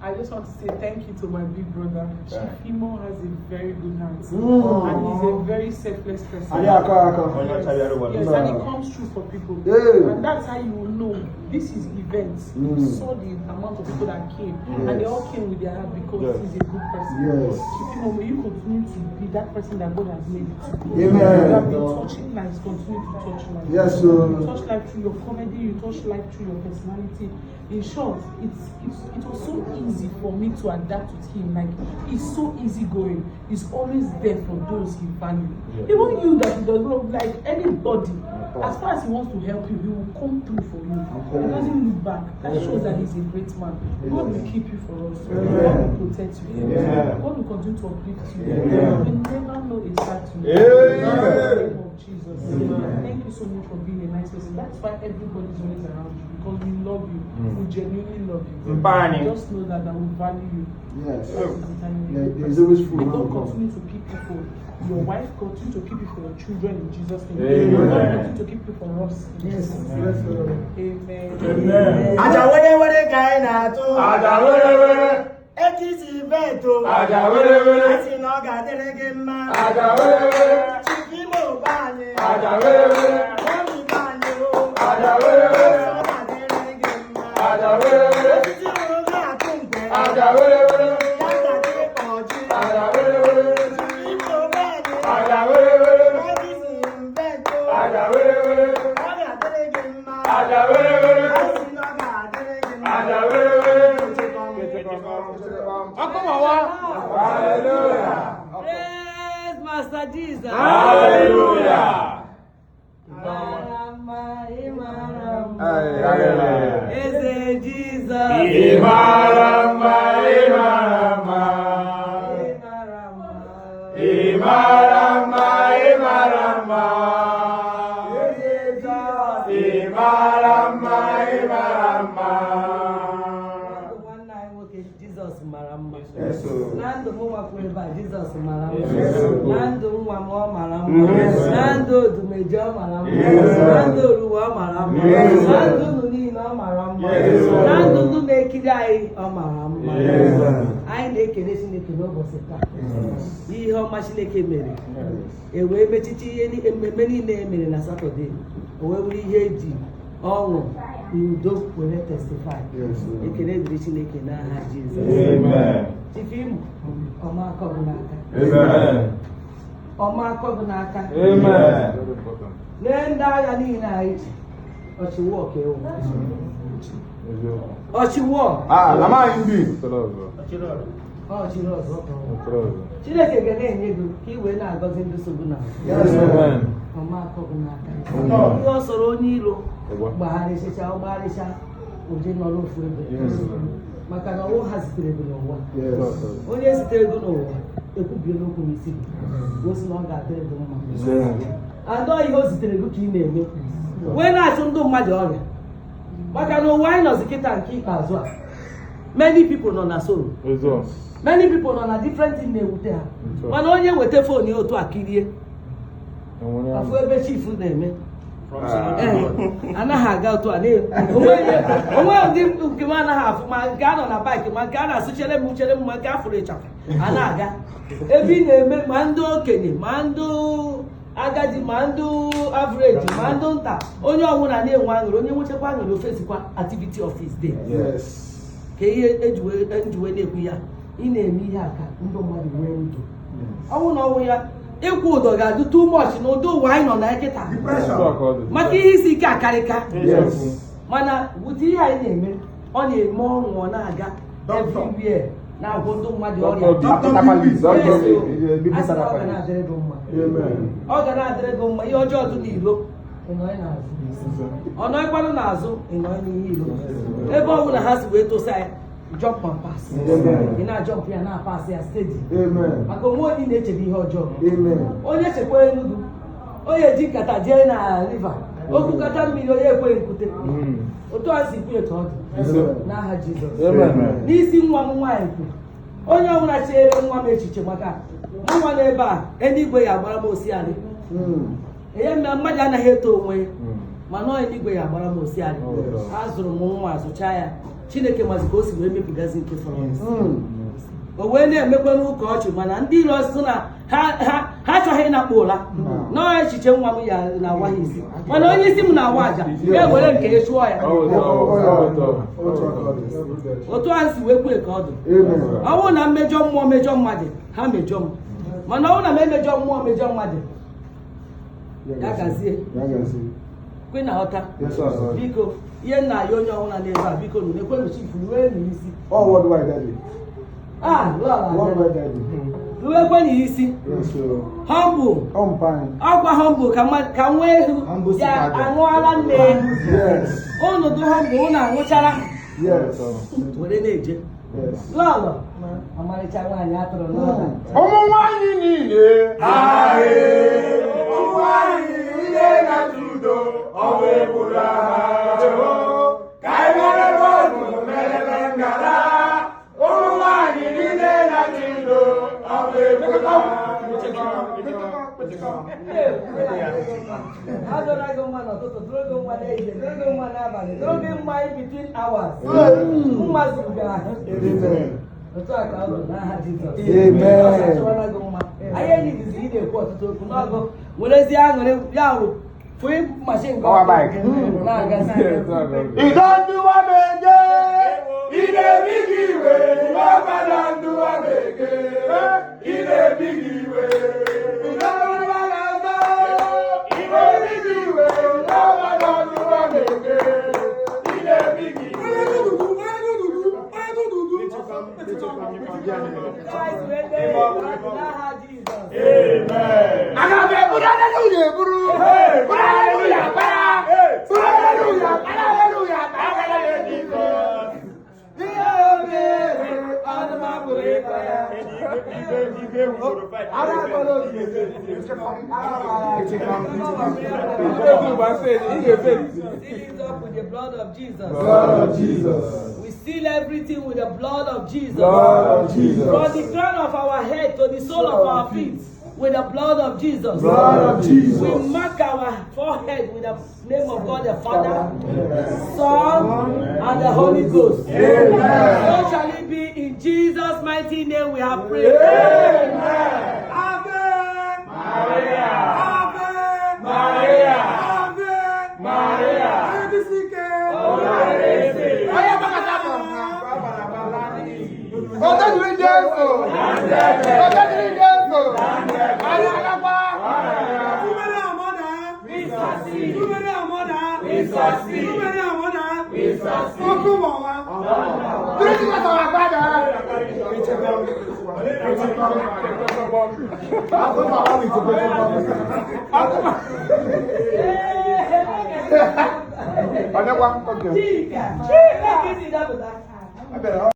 I just want to say thank you to my big brother. Chief Imo has a very good heart. And he's a very selfless person. Anyị akọ akọ. Onye ọcha bịara ụwa. Yes, and he comes through for people. Yeah. And that's how you will know this is events. You saw the amount of people that came, and they all came with their heart because he's a good person. Chief Imo, may you continue to be that person that God has made you to be. Amen. You have been touching lives, continue to touch lives. Yes, sir. You touch life through your comedy, you touch life through your personality. In short, it was so easy for me to adapt with him. Like, he's so easygoing. He's always there for those he value. Even you that he does not like anybody. As far as he wants to help you, he will come through for you. He doesn't look back. That shows that he's a great man. God will keep you for us. God will protect you. Amen. God will continue to uplift you. Amen. You will never know a sad tomorrow. Amen. In the name of Jesus. Thank you so much for being a nice person. That's why everybody's always around you, because we love you. We genuinely love you. Mpani. Just know that we value you. Yes. That is it. And Yeah, you're a good there's person. always food May when God we come. continue to keep you for your wife, continue to keep you for your children in Jesus' name. Amen. God continue to keep you for us in Jesus' name. Yes, sir. Amen. Amen. Aja were were ka anyị na-atụ. Aja were were. Ekisi beto. Aja were were. A sị na ọ ga-adịrị gị mma. Aja were were. Chief Imo be anyị. Aja were were. Mummy be anyị o. Aja were were. Ọ ga-adịrị gị mma. Aja were were. Osisi hụrụ na-atụ mgbe. Aja were were. Ya ga-adị ka ọjị. Aja were were. Chief Imo be anyị. Aja were were. Ekisi beto. Aja were were. Ọ ga-adịrị gị mma. Aja were were. A sị na ọ ga-adịrị gị mma. Aja were were. Hallelujah. Praise Master Jesus. Hallelujah. Mara mma, ị mara mma. Hallelujah. Eze Jizọs. Ị mara mma, ị mara mma. Ị mara mma. Ị mara mma, ị mara mma. Ị mara mma, ị mara mma. Ndụ nwanne anyị nwoke Jizọs mara mma. Yes, sir. Na ndụ m nwakwuru ebe a, Jizọs mara mma. Yes, sir. Na ndụ nwa m, ọ mara mma. Yes, sir. Na ndụ Odumeje, ọ mara mma. Yes, sir. Na ndụ Oruwa, ọ mara mma. Yes, sir. Na ndụ unu niile, ọ mara mma. Yes, sir. Na ndụ ndị na-ekiri anyị, ọ mara mma. Yes, sir. Anyị na-ekele Chineke n'ụbọchị taa. Ihe ọma Chineke mere e wee mechiche ihe mmemme niile e mere na Saturday, o wee bụrụ ihe eji ọṅụ na udo were testify. Yes, sir. Ekele dịrị Chineke n'aha Jizọs. Amen. Chief Imo, ọma akọ gị n'aka. Amen. Ọma akọ gị n'aka. Amen. Lee ndị agha niile anyị ji ọchịwọ ka ewu ọchịwọ. Ah, amaghị ndị. Ọchịrị ọzọ. Chineke ga na-enye gị ka ị wee na-agọzi ndị so gị n'azụ. Yes, sir. Ọma akọ gị n'aka. Ihe ọ sọrọ onye iro gbagharịsịcha, ọ gbagharịcha, oje nọrọ ofu ebe, maka na ọnwụ ha zitere gị n'ụwa. Yes. Onye zitere gị n'ụwa ekwubiela okwu n'isi gị, gosi na ọ ga-adịrị gị mma. Andọ ihe o zitere gị ka ị na-eme wee na-achụ ndị mmadụ ọrịa, maka na ụwa anyị nọzi kịta nke ikpeazụ a, many people nọ na sorrow, many people nọ na different thing na-ewute ha. Mana onye weta phone ya otu a kirie afụ ebe chief na-eme. Ee, anaghị aga otu a onwe ndị nke m anaghị afụ, ma nke a nọ na bike, ma nke a na-asụ chere m, chere m, ma nke a fụrụ ịchafụ a na-aga ebe ị na-eme, ma ndị okenye, ma ndị agadi, ma ndị average, ma ndị nta, onye ọbụla na-enwe aṅụrị. Onye nwechakwa aṅụrị, ofesikwa activity of his day. Ka ihe ejiwe na-ekwu ya, ị na-eme ihe a ka ndị mmadụ nwee ndụ. Ọnwụ na ọnwụ ya ịkwụ ụdọ ga-adị too much n'ụdị ụwa anyị nọ na kịta, maka ihe isi ike akarịka. Mana wute ihe anyị na-eme, ọ na-eme ọṅụ, ọ na-aga everywhere na-agwọ ndị mmadụ ọrịa. Yes, o. A sị na ọ ga na-adịrị gị mma. Amen. Ọ ga na-adịrị gị mma. Ihe ọjọọ dị n'ilo, ị nọ n'azụ. Ọ nọghịkwanụ n'azụ, ị nọ n'ihe ilo. Ebe ọ bụla ha si wee tosa ya, jump and pass. Ị na-ajump ya, na-apass ya steady. Amen. Maka onwe onye na-echebe ihe ọjọọ. Amen. Onye chekwa Enugu, onye ji nkata jee na river, okukata mmiri, onye ekweghị nkute. Otu a si kwu ka ọ dị n'aha Jizọs. N'isi nwa m nwaanyị kwuru, onye ọbụla chere nwa m echiche, maka mụ nwa n'ebe a, eluigwe ya agbara m osialị. Enye m mmadụ anaghị eto onwe ya, mana ọ eluigwe ya agbara m osialị. Azụrụ m nwa, azụcha ya. Chineke mazi ka o si wee mepụgazi nke fọrọ. O wee na-emekwa n'ụka ọchị, mana ndị iro sị na ha achọghị ịnakpụ ụra nọọ echiche nwa m ya na-awa ha isi, mana onye isi m na-awa aja ya were nke ya chụọ ya. Otu a si wee kwue ka ọ dị. Ọ bụrụ na mmejọ mmụọ mejọ mmadụ, ha mejọ m, mana ọ bụrụ na m emejọ mmụọ mejọ mmadụ, ya gazie. Kwe na ghọta. Biko, ihe nna ya, onye ọbụla n'ebe a, biko nụ ekwenụ chief ruwe n'isi. All worldwide, Daddy. Ah, lọla. Worldwide, Daddy. Ruwekwe n'isi. Yes, sir. Humble. On fine. Ọkwa humble ka mmadụ ka nwa ehu ya aṅụọla nne. Yes. Unu dị humble, unu aṅụchara were na-eje. Lọlọ, ọmarịcha nwaanyị atụrụ n'ụlọ. Ụmụ nwanyị niile, ụmụ nwanyị niile na-achọ udo, ọ wee bụrụ ha ka anyị mere bọọlụ merebe ngala. Ụmụ nwanyị niile na-achọ udo, ọ wee bụrụ ha. Adọrọ gị mma n'ụtụtụ, dụrụ gị mma n'ehihie, dụrụ gị mma n'abalị, dụrụ gị mma in between hours. Mma zuru gị ahụ. Otu a ka ọ dị n'aha Jizọs. Amen. Jizọs achọwala gị mma. Anyị enyigizi ị na-ekwu ọtụtụ okwu n'ọgụ, werezie aṅụrị ya wụ fụị machine gị Power bike. na-agazi. Ìdó ndúwà méje, ilé bí kì í wé, ìwà padà ndúwà méje, ilé bí kì í wé. Ìdó ndúwà méje, ilé bí kì í wé, ìwà padà ndúwà méje, ilé bí kì í wé. Christ wee mee n'aha Jizọs. Amen. Aga m eburu aleluya eburu. Buru aleluya bara. Buru aleluya bara, aleluya bara. Ihe o mere, ọnụ m apụghị ịkọ ya. Ara agbara ogige. Ara agbara. Seal it up with the blood of Jesus. Blood of Jesus. We seal everything with the blood of Jesus. Blood of Jesus. From the crown of our head to the sole of our feet, with the blood of Jesus. Blood of Jesus. We mark our forehead with the name of God the Father, Son, and the Holy Ghost. Amen. So shall it be in Jesus' mighty name we have prayed. Amen. Ave. Maria. Ave. Maria. Ave. Maria. Onye isi ike. Onye gbakọta bụ Ọjọ́ jiri Jésù. Ọjọ́ jiri Jésù. Anyị agakwa. Too many amọ̀nà. We succeed. Too many amọ̀nà. We succeed. Too many amọ̀nà. We succeed. Ọkụ wọ̀wá. Jiri Jizọs ọ̀rọ̀ àgbàdo. Ọ̀nẹ́kwa, okay. Chika. Chika. Chika.